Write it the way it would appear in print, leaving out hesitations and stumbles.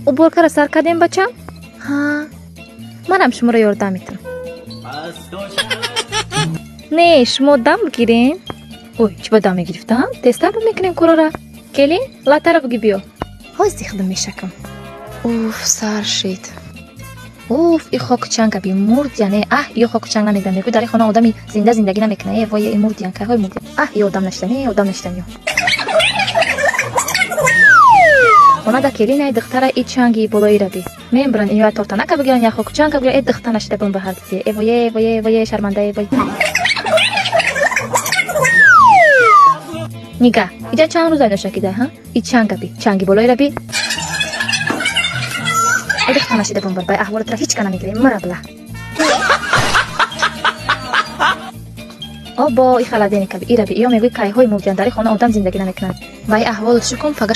Уборкара сар кардем, бачам? Ҳа, манам шуморо ёрдам метам. Не, шумо дам бигирен. Ой, чӣ ба дам мегирифтам? Тезтар мекунем корора. Келин, латтаро буги биё. Ҳозир худам мешакам. Уф, сар шид. Уф, и хоку чанга би, мурдян. Э, аҳ, ё хоку чанг намегӯям. Мегӯй, дар ин хона одами зинда зиндагӣ намекунад. Э, вой, э, мурдян, кайҳои мурдян. Аҳ, ё одам нашидан, э, одам нашидан ё. Хона да келинай, духтара, и чанги болоира би. Мебуранд, ё тортанака бигиранд, я хоку чанга бигиранд. Э, духта нашида бун ба ҳар дизе. Э, вой, э, вой, э, вой, э, шарманда, э, вой. Нигаҳ, иҷа чанд рӯз айношакида, ҳа? И чанга би, чанги болоира би. Э, духта нашида бун бар, бай аҳволатра ҳеҷ ка намегирем, мара била. Обо, и холодильника би, ира би, ё мегӯй кайҳои мурдян, дар ин хона одам зиндагӣ намекунад. Вай аҳволат шукум, фага.